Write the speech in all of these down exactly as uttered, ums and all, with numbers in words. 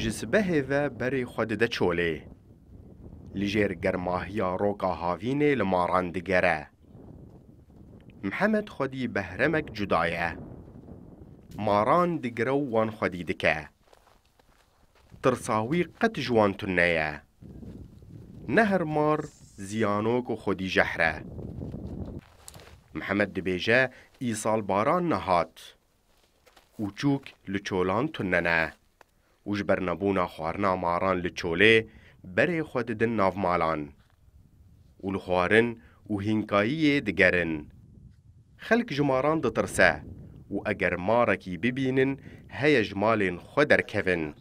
Ji sibehê ve berê xwe dide çolê. Li jêr germahiya roka havînê li maran digere. Mihemed xwedî behremek cuda ye. Maran digire û wan xwedî dike. Tirsa wî qet ji wan tune ye. Ne her mar ziyanok û xwedî jehr e. Mihemed dibêje, îsal baran nehat û çûk li çolan tune ne û ji ber nebûna xwarina maran li çolê berê xwe didin nav malan û li xwarin û hînkayiyê digerin. Xelk ji maran ditirse û eger marekî bibînin heye ji malên xwe derkevin.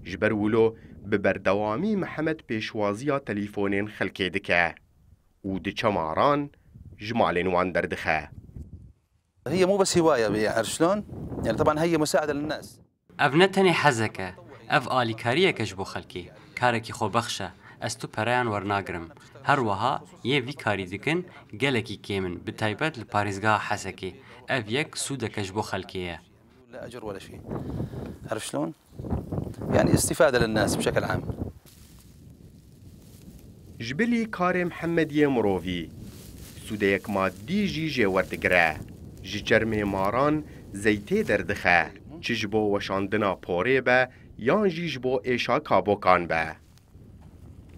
Ji ber wilo bi berdewamî Mihemed pêşwaziya telîfonên xelkê dike û diçe maran ji malên wan derdixe. هي مو بس هواية، عرفت شلون؟ يعني طبعا هي مساعدة للناس. Ev ne tenê hezek e, ev alîkariyek e ji bo xelkê. Karekî xwebexş e. Ez tu pereyan wernagirim. Her wiha yê vî karî dikin gelekî kêm in, bi taybet li parêzgeha Hesekê. Ev yek sûdek e ji bo xelkê ye. لا أجر ولا شيء. عرفت شلون؟ يعني استفادة للناس بشكل عام. Ji bilî karê Mihemed yê mirovî, sûdeyek madî jî jê werdigire. Ji çermê maran zeytê derdixe, çi ji bo weşandina porê be yan jî ji bo êşa kabokan be.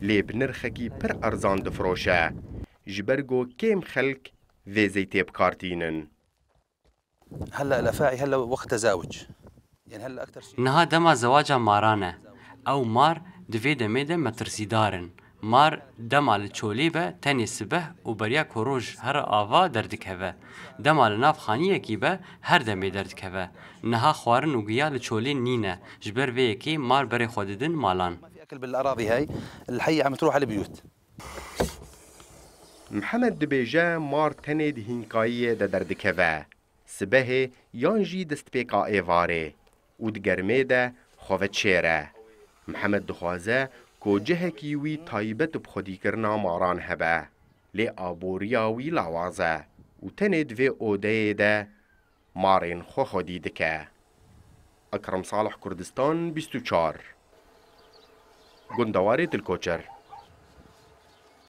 Lê bi nirxekî pir erzan difiroşe, ji ber ku kêm xelk vê zeytê bi kar tînin. هلا الافاعي هلا وقت تزاوج. يعني هلا اكثر شيء. Niha dema zewaca maran e. Ew mar di vê demê de metirsîdar in. Mar dema li çolê be tenê sibeh û beriya ku roj here ava derdikeve. Dema li nav xaniyekî be her demê derdikeve. Niha xwarin û giya li çolê nîne. Ji ber vê yekê mar berê xwe didin malan. ما في اكل بالاراضي هاي. الحيه عم تروح على البيوت. Mihemed dibêje mar tenê di hînkayiyê de derdikeve, sibehê yan jî destpêka êvarê û di germê de xwe veçêre. Mihemed dixwaze ku cihekî wî taybet bi xwedîkirina maran hebe, lê aboriya wî lawaz e û tenê di vê odeyê de marên xwe xwedî dike. Ekrem Salih, Kurdistan bîst û çar, gundewarê Dilkoçer.